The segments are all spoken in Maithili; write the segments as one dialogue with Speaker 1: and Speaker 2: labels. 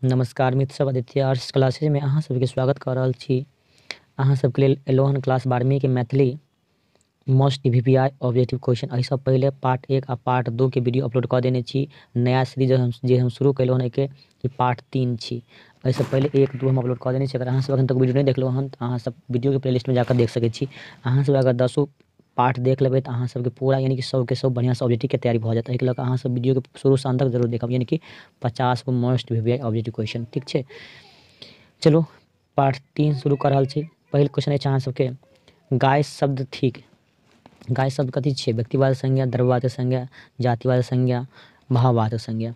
Speaker 1: नमस्कार मित्र सब, आदित्य आर्ट्स क्लासेज में अहाँ सबके स्वागत कर रहल छी। अहाँ सबके लेल एलो हन क्लास 12वीं के Maithili most VVI objective question. एहिसँ पहिले पार्ट 1 आ पार्ट 2 के वीडियो अपलोड कऽ देने छी। नया सीरीज जे हम शुरू केलहुँ हन एहिके ई पार्ट 3 छी। एहिसँ पहिले 1 2 हम अपलोड कऽ देने छी। अगर अहाँ सब एखन तक वीडियो नहि देखलहुँ हन तऽ अहाँ सब वीडियोके प्लेलिस्टमे जाकऽ देख सकै छी। अहाँ सब अगर 10 पार्ट देख लेबै तऽ अहाँ सबके पूरा यानी कि सबके सब बढ़िआँसँ ऑब्जेक्टिवके तैयारी भऽ जायत। एहिके लऽ कऽ अहाँ सब वीडियोके शुरूसँ अन्त तक जरूर देखब, यानी कि 50 गो मोस्ट वीवीआई ऑब्जेक्टिव क्वेश्चन। ठीक छै, चलू पार्ट 3 शुरू कऽ रहल छी। पहिल क्वेश्चन अछि अहाँ सबके, गाय शब्द थिक। गाय शब्द कथी छियै? व्यक्तिवाचक संज्ञा, द्रव्यवाचक संज्ञा, जातिवाचक संज्ञा, भाववाचक संज्ञा।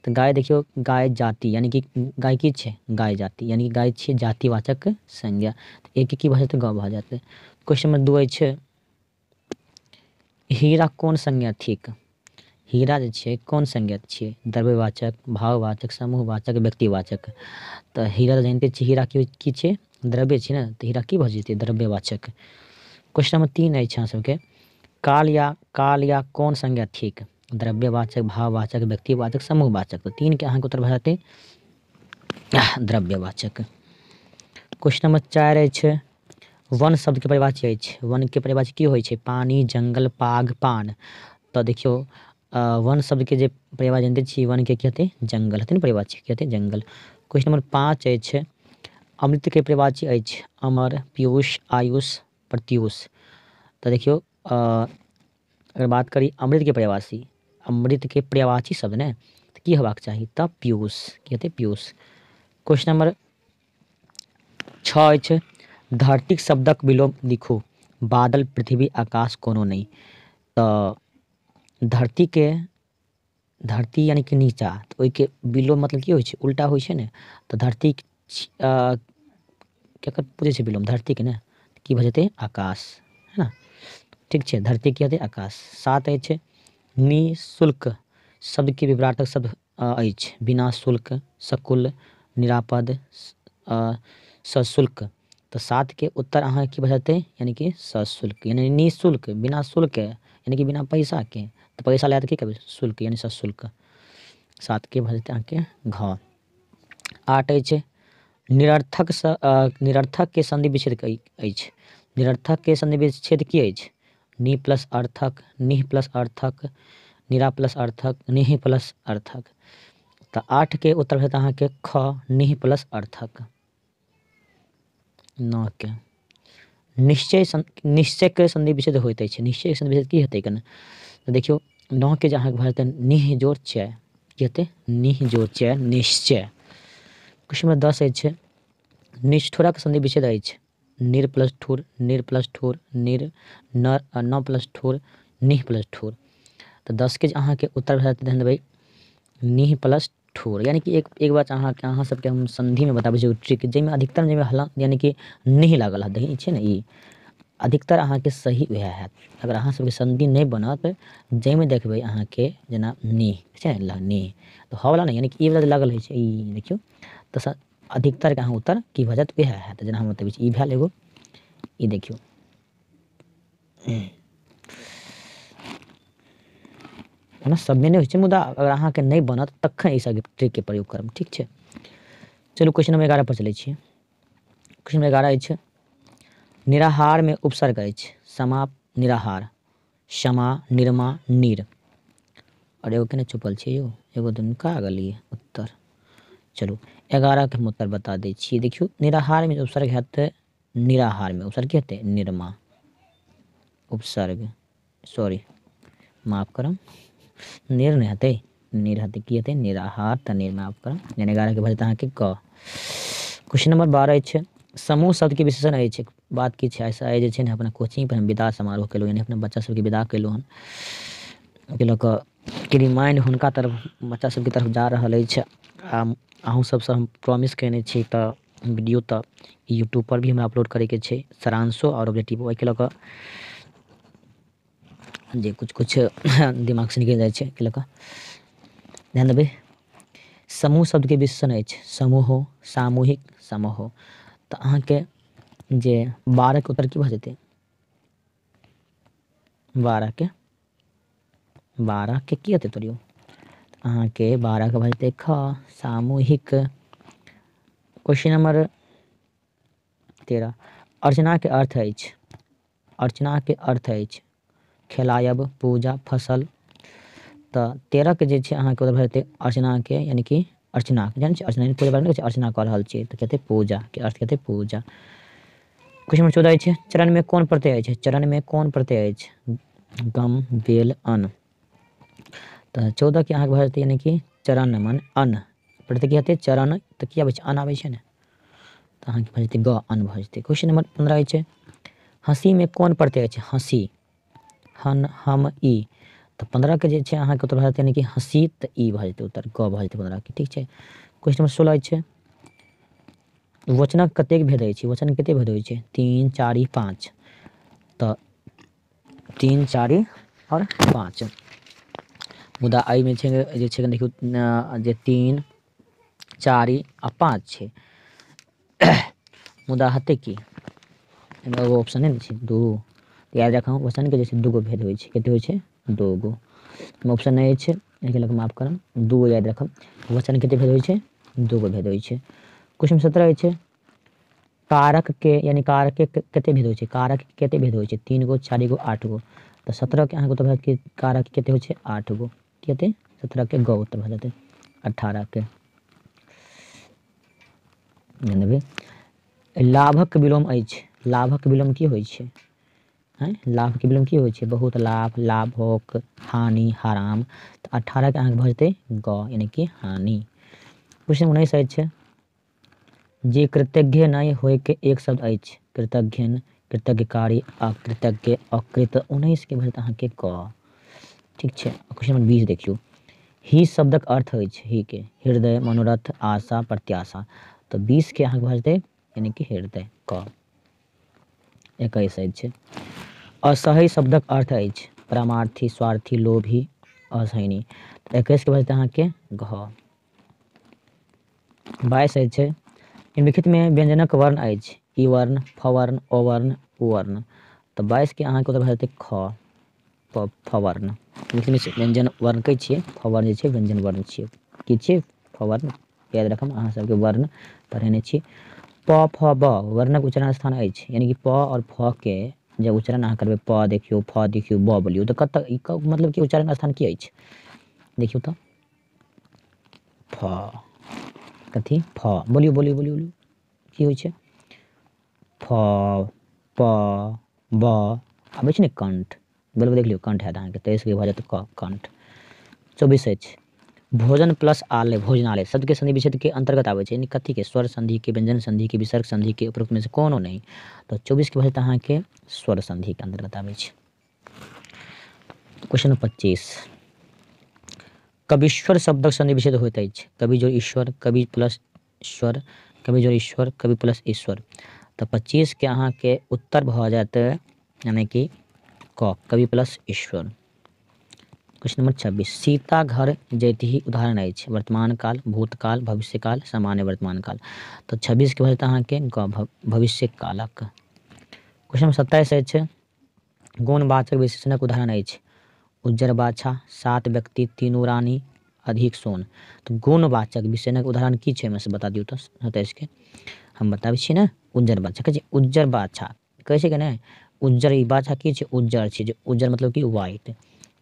Speaker 1: तऽ गाय देखियौ, गाय जाति यानी कि गाय की छै? गाय जाति, यानी कि गाय छियै जातिवाचक संज्ञा। तऽ एक की भऽ जेतै? ग भऽ जेतै। क्वेश्चन नंबर 2 अछि, हीरा कोन संज्ञा थिक? हीरा जे छै कोन संज्ञा छियै? द्रव्यवाचक, भाववाचक, समूहवाचक, व्यक्तिवाचक। तऽ हीरा तऽ जानिते छियै, हीरा की छै? द्रव्य छै ने, तऽ हीरा की भऽ जेतै? द्रव्यवाचक। क्वेश्चन नंबर 3 अछि अहाँ सबके, काल या कोन संज्ञा थिक? द्रव्यवाचक, भाववाचक, व्यक्तिवाचक, समूहवाचक। तऽ 3 के अहाँके उत्तर भऽ जेतै द्रव्यवाचक। क्वेश्चन नंबर 4 अछि, वन शब्द के परिभाषा अछि। वन के परिभाषा की होइ छै? पानी, जंगल, पाग, पान। तऽ देखियौ, वन शब्द के जे परिभाषा जानिते छी, वन के की हेतै? जंगल हेतै ने परिभाषा, की हेतै? जंगल। क्वेश्चन नंबर 5 अछि, अमृत के परिभाषा अछि। अमर, पीयूष, आयुष, प्रत्यूष। तऽ देखियौ, अगर बात करी अमृत के परिभाषी, अमृत के पर्यायवाची शब्द ने, तऽ की हेबाक चाही? तऽ पीयूष, की हेतै? पीयूष। क्वेश्चन नंबर 6 अछि, धरतीक शब्दक विलोम लिखू। बादल, पृथ्वी, आकाश, कोनो नहि। तऽ धरती के, धरती यानी कि नीचा, तऽ ओहिके विलोम मतलब की होइ छै? उल्टा होइ छै ने। तऽ धरती केकर पूछै छै विलोम? धरतीके ने, की भऽ जेतै? आकाश, है ना। ठीक छै, धरती की हेतै? आकाश। 7 अछि, निःशुल्क शब्द के विवरार्थक शब्द अछि। बिना शुल्क, सकुल, निरापद, सशुल्क। तऽ 7 के उत्तर अहाँ की भऽ जेतै? यानी कि सशुल्क, यानी निःशुल्क, बिना शुल्क के, यानी कि बिना पैसा के। तऽ पैसा लए तऽ की करबै? शुल्क, यानी सशुल्क। 7 के भऽ जेतै अहाँके घ। 8 अछि, निरर्थक निरर्थक के संधि विच्छेद अछि। निरर्थक के संधि विच्छेद की अछि? नि प्लस अर्थक, निह प्लस अर्थक, निरा प्लस अर्थक, निह प्लस अर्थक। तऽ 8 के उत्तर भऽ जेतै अहाँके ख, निह प्लस अर्थक। 9 के निश्चय निश्चय के संधि विच्छेद होइत अछि। निश्चय के संधि विच्छेद की हेतै कने? तऽ देखियौ, 9 के जे अहाँके भऽ जेतै निह जोड़ चय, की हेतै? निह जोड़ चय, निश्चय। क्वेश्चन नंबर 10 अछि, निष्ठुरक संधि विच्छेद अछि। निर प्लस ठुर, निर प्लस ठुर, निर, नर, न प्लस ठुर, निह प्लस ठुर। तऽ 10 के जे अहाँके उत्तर भऽ जेतै, ध्यान देबै, निह प्लस ठुर। यानी कि एक बात अहाँ सबके हम संधिमे बताबै छी ट्रिक, जाहिमे अधिकतर जाहिमे हला यानी कि निह लागल हत, देखै छै ने, ई अधिकतर अहाँके सही वएह हैत। अगर अहाँ सबके संधि नहि बनत, जाहिमे देखबै अहाँके जेना निह छै ने, निह तऽ ह वला नहि, यानी कि ई वला जे लागल होइ छै ई देखियौ, तऽ अधिकतरके अहाँ उत्तर की भऽ जायत? वएह हैत। जेना हम बतबै छी, ई भेल एगो, ई देखियौ, ओना सबमे नहि होइ छै, मुदा अगर अहाँके नहि बनत तखन एहि सब ट्रिकके प्रयोग करब। ठीक छै, चलू क्वेश्चन नंबर 11 पर चलै छी। क्वेश्चन नंबर 11 अछि, निराहारमे उपसर्ग अछि। समाप, निराहार, क्षमा, निर्मा, नीर। आओर एगो केना चुपल छै यौ, एगो दुनू का गेलियै उत्तर। चलू 11 के हम उत्तर बता दै छी। देखियौ, निराहारमे उपसर्ग हेतै, निराहारमे उपसर्ग की हेतै? निर्मा उपसर्ग, सॉरी माफ करब, निर नहि हेतै, निर हेतै, की हेतै? निराहार, तऽ निर माफ करब, यानी 11 के भऽ जेतै अहाँके क। क्वेश्चन नंबर 12 अछि, समूह शब्द के विशेषण अछि। बात की छै, ऐसा जे छै ने, अपना कोचिंग पर हम विदा समारोह केलहुँ, यानी अपना बच्चा सबके विदा केलहुँ हन, ओहिके लऽ कऽ कि रिमाइंड हुनका तरफ, बच्चा सबके तरफ जा रहल अछि। आ अहूँ सबसँ हम प्रॉमिस केने छी, तऽ वीडियो तऽ यूट्यूब पर भी हमरा अपलोड करैके छै, सारांशो आओर ऑब्जेक्टिव, ओहिके लऽ कऽ जे कुछ कुछ दिमाग से निकलि जाइ छै, एहिके लऽ कऽ ध्यान देबै। समूह शब्दके विशेषण अछि। समूहो, सामूहिक, समूहो। तऽ अहाँके जे 12 के उत्तर की भऽ जेतै? 12 के, 12 के की हेतै तोरियो? अहाँके 12 के भऽ जेतै ख, सामूहिक। क्वेश्चन नंबर 13, अर्चना के अर्थ अछि। अर्चना के अर्थ अछि खेलायब, पूजा, फसल। तऽ 13 के जे छै अहाँके उत्तर भऽ जेतै अर्चना के, यानी कि अर्चना जानै छियै, अर्चना पूजा पाठ नहि छै, अर्चना कऽ रहल छियै तऽ कहतै पूजा के अर्थ कहतै पूजा। क्वेश्चन नंबर 14 अछि, चरण में कोन प्रत्यय अछि? चरण में कोन प्रत्यय अछि? गम, बेल, अन। तऽ 14 के अहाँके भऽ जेतै यानी कि चरण मन अन प्रत्यय की हेतै? चरण तऽ की आबै छै? अन आबै छै ने, तऽ अहाँके भऽ जेतै ग, अन भऽ जेतै। क्वेश्चन नंबर 15 अछि, हँसी में कोन प्रत्यय अछि? हँसी, हन, हम, ई। तऽ 15 के जे छै अहाँके उत्तर भऽ जेतै यानी कि हँसी, तऽ ई भऽ जेतै उत्तर, ग भऽ जेतै 15 के। ठीक छै। क्वेश्चन नंबर 16 अछि, वचनक कतेक भेद अछि? वचन कतेक भेद होइ छै? 3, 4, 5। तऽ 3, 4 आओर 5। मुदा एहिमे छै जे छै देखियौ जे 3, 4 आ 5 छै, मुदा हेतै की एहिमे एगो ऑप्शन नहि ने छै, 2। याद राखब वचनके जे छै 2 गो भेद होइ छै। कते होइ छै? 2 गो। ऑप्शन नहि अछि, एहिके लऽ कऽ माफ करब, 2 गो याद राखब। वचन कते भेद होइ छै? 2 गो भेद होइ छै। क्वेश्चन 17 अछि, कारक के यानी कारक के कते भेद होइ छै? कारक के कते भेद होइ छै? 3 गो, 4 गो, 8 गो। तऽ 17 के अहाँके उत्तर भऽ जायत कारक कते होइ छै? 8 गो। की हेतै? 17 के ग उत्तर भऽ जेतै। 18 के लाभक विलोम अछि। लाभक विलोम की होइ छै? लाभ के विलोम की होइ छै? बहुत लाभ, लाभक, हानि, हराम। तऽ 18 के अहाँके भऽ जेतै ग, यानी कि हानि। क्वेश्चन 19 अछि, जे कृतज्ञ नहि होय के एक शब्द अछि। कृतज्ञ, कृतज्ञकारी, अकृतज्ञ, अकृत। 19 के भऽ जेतै अहाँके क। ठीक छै। क्वेश्चन नंबर 20 देखियौ, ही शब्दक अर्थ अछि। ही के हृदय, मनोरथ, आशा, प्रत्याशा। तऽ 20 के अहाँके भऽ जेतै यानी कि हृदय, क। 21 अछि, असह्य शब्दक अर्थ अछि। परमार्थी, स्वार्थी, लोभी, असहनी। तऽ 21 के भऽ जेतै अहाँके घ। 22 अछि, निम्नलिखित में व्यंजनक वर्ण अछि। ई वर्ण, फ वर्ण, ओ वर्ण, उ वर्ण। तऽ 22 के अहाँके उत्तर भऽ जेतै ख, फ वर्ण। व्यंजन वर्ण कहै छियै, फ वर्ण जे छै व्यंजन वर्ण छियै। की छियै? फ वर्ण। याद रखब अहाँ सबके वर्ण पढ़ेने छी। प, फ, ब वर्णक उच्चारण स्थान अछि। यानी कि प और फ के जब उच्चारण अहाँ करबै, प देखियौ, फ देखियौ, ब बोलियौ, तऽ कतऽ ई मतलब कि उच्चारण स्थान की अछि? देखियौ तऽ फ, कथी? फ, बोलियौ बोलियौ बोलियौ बोलियौ की होइ छै? फ, प, ब आबै छै ने कंठ, बोलबै देख लियौ कंठ हैत अहाँके। 23 के भऽ जायत क, कंठ। 24 अछि, भोजन प्लस आलय, भोजनालय शब्द के संधि विच्छेद के अंतर्गत आबै छै। यानी कथी के? स्वर संधि के, व्यंजन संधि के, विसर्ग संधि के, उपरोक्त में से कोनो नहि। तऽ 24 के भऽ जायत अहाँके स्वर संधि के अंतर्गत आबै छै। क्वेश्चन 25, कवीश्वर शब्दक संधि विच्छेद होइत अछि। कवि जोड़ ईश्वर, कवि प्लस ईश्वर, कवि जोड़ ईश्वर, कवि प्लस ईश्वर। तऽ 25 के अहाँके उत्तर भऽ जायत यानी कि क, कवि प्लस ईश्वर। क्वेश्चन नंबर 26, सीता घर जैतही उदाहरण अछि। वर्तमान काल, भूतकाल, भविष्यकाल, सामान्य वर्तमान काल। तऽ 26 के भऽ जेतै अहाँके ग, भविष्य कालक। क्वेश्चन नंबर 27 अछि, गुणवाचक विशेषणक उदाहरण अछि। उज्जर बाछा, 7 व्यक्ति, 3 रानी, अधिक सोन। तऽ गुणवाचक विशेषणक उदाहरण की छै? से बता दियौ। तऽ 27 के हम बताबै छी ने, उज्जर बाछा कहै छै, उज्जर बाछा कहै छै कि नहि? उज्जर ई बाछा की छै? उज्जर छै, जे उज्जर मतलब कि व्हाइट।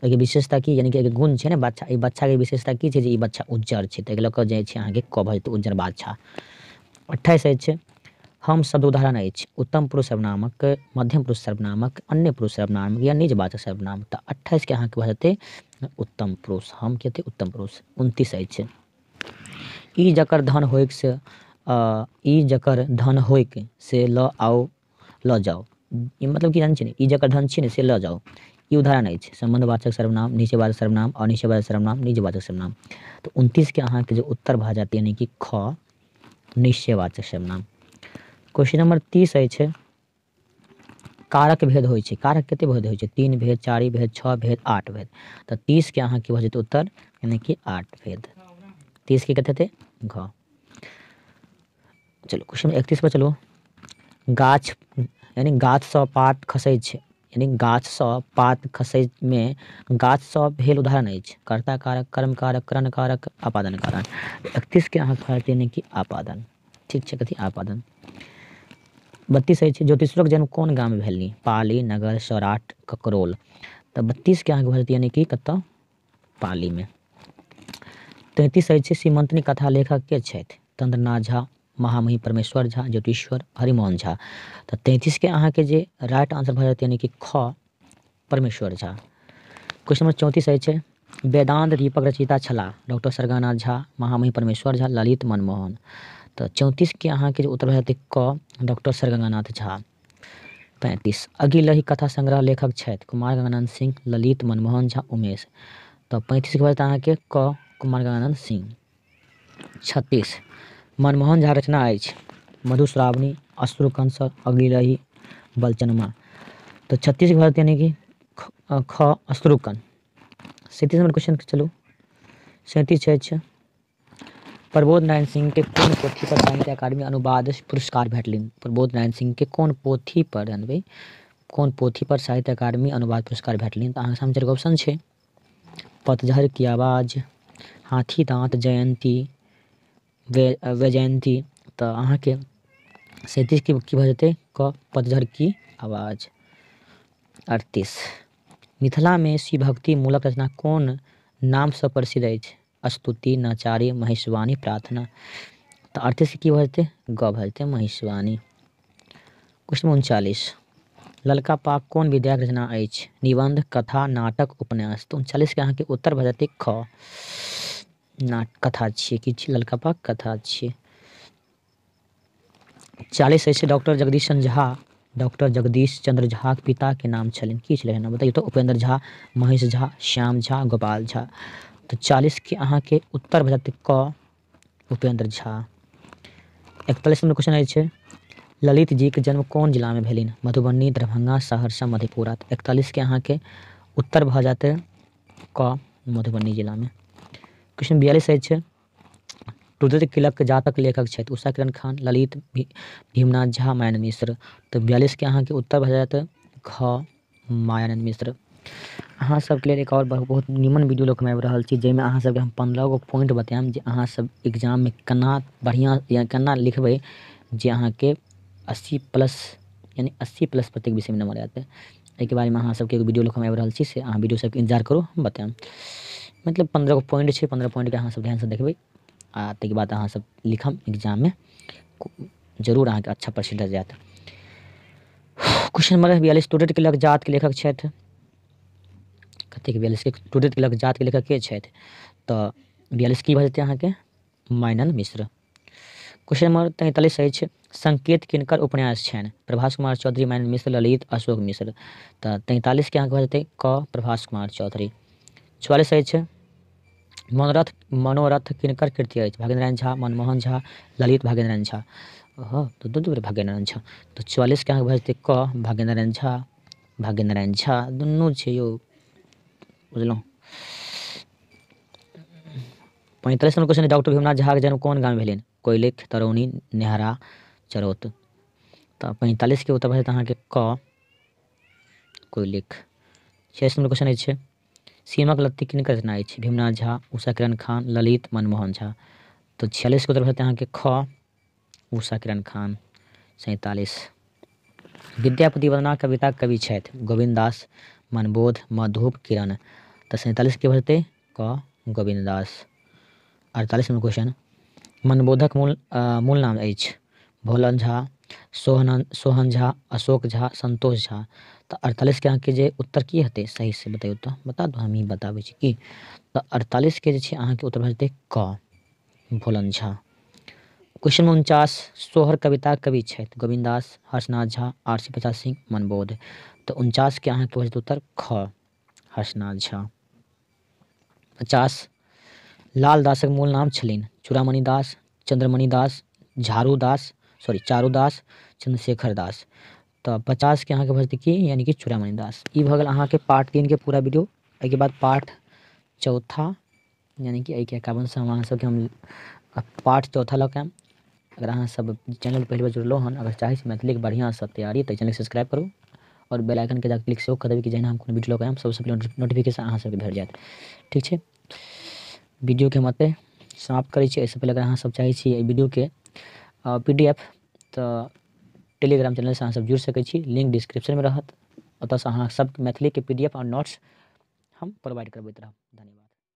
Speaker 1: एहिके विशेषता की, यानी कि एहिके गुण छै ने बाछा, ई बाछाके विशेषता की छै? जे ई बाछा उज्जर छै, तऽ एहि लऽ कऽ जे छै अहाँके क भऽ जेतै उज्जर बाछा। 28 अछि, हम शब्द उदाहरण अछि। उत्तम पुरुष सर्वनामक, मध्यम पुरुष सर्वनामक, अन्य पुरुष सर्वनामक या निजवाचक सर्वनाम। तऽ 28 के अहाँके भऽ जेतै उत्तम पुरुष। हम की हेतै? उत्तम पुरुष। 29 अछि, ई जकर धन होइक से, ई जकर धन होइक से लऽ आउ, लऽ जाउ। ई मतलब की जानै छियै ने, ई जकर धन छै ने से लऽ जाउ। ई उदाहरण अछि। संबंधवाचक सर्वनाम, निश्चयवाचक सर्वनाम, अनिश्चयवाचक सर्वनाम, निजवाचक सर्वनाम। तऽ 29 के अहाँके जे उत्तर भऽ जायत यानी कि ख, निश्चयवाचक सर्वनाम। क्वेश्चन नंबर 30 अछि, कारक भेद होइ छै। कारक कते भेद होइ छै? 3 भेद, 4 भेद, 6 भेद, 8 भेद। तऽ 30 के अहाँके भऽ जेतै उत्तर यानी कि 8 भेद। 30 के कते हेतै? घ। चलू क्वेश्चन 31 पर चलू। गाछ यानी गाछसँ पात खसै छै, यानी गाछसँ पात खसैमे गाछसँ भेल उदाहरण अछि। कर्ता कारक, कर्म कारक, करण कारक, आपादन कारक। 31 के अहाँके भऽ जेतै यानी कि आपादन। ठीक छै, कथी आपादन। 32 अछि ज्योतिश्वरक जन्म कोन गाममे भेलनि? पाली, नगर, सौराठ, ककरोल। तऽ 32 के अहाँके भऽ जेतै यानी कि कतऽ? पालीमे। 33 अछि सीमंतनी कथा लेखक के छथि? तंत्रनाथ झा, महामहिम परमेश्वर झा, ज्योतिश्वर, हरिमोहन झा। तऽ 33 के अहाँके जे राइट आंसर भऽ जेतै यानी कि ख परमेश्वर झा। क्वेश्चन नंबर 34 अछि वेदांत दीपक रचयिता छलाह? डॉक्टर सरगानाथ झा, महामहिम परमेश्वर झा, ललित मनमोहन। तऽ 34 के अहाँके जे उत्तर भऽ जेतै क डॉक्टर सरगंगानाथ झा। 35 अगिलही कथा संग्रह लेखक छथि? कुमार गंगानंद सिंह, ललित मनमोहन झा, उमेश। तऽ 35 के भऽ जेतै अहाँके क कुमार गंगानंद सिंह। 36 मनमोहन झा रचना अछि मधुश्रावणी, अश्रुकंसर, अगिलही, बलचनमा। तऽ 36 के भऽ जेतै यानी कि ख अश्रुकण। 37 नंबर क्वेश्चन चलू। 37 अछि प्रबोध नारायण सिंह के कोन पोथी पर साहित्य अकादमी अनुवाद पुरस्कार भेटलनि? प्रबोध नारायण सिंह के कोन पोथी पर जानबै, कोन पोथी पर साहित्य अकादमी अनुवाद पुरस्कार भेटलनि? तऽ अहाँके सामने चारि गो ऑप्शन छै। पतझड़ की आवाज, हाथी दाँत, जयंती, वैजयंती। तऽ अहाँके 37 के की भऽ जेतै? क पतझड़ की आवाज। 38 मिथिलामे शिवभक्ति मूलक रचना कोन नामसँ प्रसिद्ध अछि? स्तुति, नचारी, महेशवाणी, प्रार्थना। तऽ 38 की भऽ जेतै? ग भऽ जेतै महेशवाणी। क्वेश्चन 39 ललका पाग कोन विद्याक रचना अछि? निबंध, कथा, नाटक, उपन्यास। तऽ 39 के अहाँके उत्तर भऽ जेतै ख कथा छियै। की छियै? ललका पाग कथा छियै। 40 अछि डॉक्टर जगदीश चंद्र झा, डॉक्टर जगदीश चंद्र झाक पिता के नाम छलनि की छलै नाम बताइए? तऽ उपेंद्र झा, महेश झा, श्याम झा, गोपाल झा। तऽ 40 के अहाँके उत्तर भऽ जेतै क उपेंद्र झा। 41 नंबर क्वेश्चन अछि ललित जी के जन्म कोन जिलामे भेलनि? मधुबनी, दरभंगा, सहरसा, मधेपुरा। तऽ 41 के अहाँके उत्तर भऽ जेतै क मधुबनी जिलामे। क्वेश्चन 42 अछि टूटैत किलक जातक लेखक छथि? उषा किरण खान, ललित, भीमनाथ झा, मायानंद मिश्र। तऽ 42 के अहाँके उत्तर भऽ जायत घ मायानंद मिश्र। अहाँ सबके लेल एक आओर बहुत नीमन वीडियो लऽ कऽ हम आबि रहल छी, जाहिमे अहाँ सबके हम 15 गो पॉइंट बतायब जे अहाँ सब एग्जाममे केना बढ़िआँ या केना लिखबै जे अहाँके 80 प्लस यानी 80 प्लस प्रत्येक विषयमे नंबर आयत। एहिके बारेमे अहाँ सबके एगो वीडियो लऽ कऽ हम आबि रहल छी, से अहाँ वीडियो सबके इन्तजार करू, हम बतायब। मतलब 15 गो पॉइंट छै, 15 पॉइंटके अहाँ सब ध्यानसँ देखबै आ ताहिके बाद अहाँ सब लिखब एग्जाममे, जरूर अहाँके अच्छा परसेंटेज आयत। क्वेश्चन नंबर 42 टूटैत किलक जातके लेखक छथि? कतेक 42 के टूटैत किलक जातके लेखक के छथि? तऽ 42 की भऽ जेतै अहाँके? मायानंद मिश्र। क्वेश्चन नंबर 43 अछि संकेत किनकर उपन्यास छनि? प्रभास कुमार चौधरी, मायानंद मिश्र, ललित, अशोक मिश्र। तऽ 43 के अहाँके भऽ जेतै क प्रभास कुमार चौधरी। 44 अछि मनोरथ, मनोरथ किनकर कृति अछि? भागेंद्र झा, मनमोहन झा, ललित, भागेंद्र झा। ओहो तऽ दू बेर भागेंद्र झा। तऽ 44 के अहाँके भऽ जेतै क भागेंद्र झा, भाग्यनारायण झा दुनू छै यौ, बुझलहुँ। 45 नंबर क्वेश्चन डॉक्टर भीमनाथ झाके जन्म कोन गाममे भेलनि? कोइलिख, तरौनी, नेहरा, चरौत। तऽ 45 के उत्तर भऽ जेतै अहाँके क कोइलिख। 46 नंबर क्वेश्चन अछि सीमक लत्ती किनकर रचना अछि? भीमनाथ झा, उषा किरण खान, ललित, मनमोहन झा। तऽ 46 के उत्तर भऽ जेतै अहाँके ख उषा किरण खान। 47 विद्यापति वंदना कविता कवि छथि? गोविन्द दास, मनबोध, मधुप, किरण। तऽ 47 के भऽ जेतै क गोविन्द दास। 48 नंबर क्वेश्चन मनबोधक मूल मूल नाम अछि? भोलन झा, सोहन झा, अशोक झा, संतोष झा। तऽ 48 के अहाँके जे उत्तर की हेतै सही से बतैयौ तऽ बता दू, हमही बताबै छी की। तऽ 48 के जे छै अहाँके उत्तर भऽ जेतै क भोलन झा। क्वेश्चन नंबर 49 सोहर कविता कवि छथि? गोविन्द दास, हर्षनाथ झा, आरसी प्रसाद सिंह, मनबोध। तऽ 49 के अहाँके भऽ जेतै उत्तर ख हर्षनाथ झा। 50 लाल दासक मूल नाम छलनि? चूड़ामणि दास, चंद्रमणि दास, झारू दास, सॉरी चारू दास, चंद्रशेखर दास। तऽ 50 के अहाँके भऽ जेतै की यानी कि चूड़ामणि दास। ई भऽ गेल अहाँके पार्ट 3 के पूरा वीडियो। एहिके बाद पार्ट चौथा यानी कि एहिके 51 से हम अहाँ सबके हम पार्ट चौथा लऽ के आयब। अगर अहाँ सब चैनल पहिल बेर जुड़लहुँ हन, अगर चाहै छी मैथिलीके बढ़िआँसँ तैयारी, तऽ चैनल सब्सक्राइब करू और बेल आइकन के जाके क्लिक सेहो कऽ देबै कि जहिना हम कोनो वीडियो लऽ के आयब सबसँ पहिले नोटिफिकेशन अहाँ सबके भेट जायत। ठीक छै, वीडियोके हम एतहि समाप्त करै छी। एहिसँ पहिले अगर अहाँ सब चाहै छी एहि वीडियोके PDF, तऽ टेलीग्राम चैनलसँ अहाँसभ जुड़ि सकै छी, लिंक डिस्क्रिप्शनमे रहत। ओतऽसँ अहाँ सब मैथिलीके PDF आओर नोट्स हम प्रोवाइड करबैत रहब। धन्यवाद।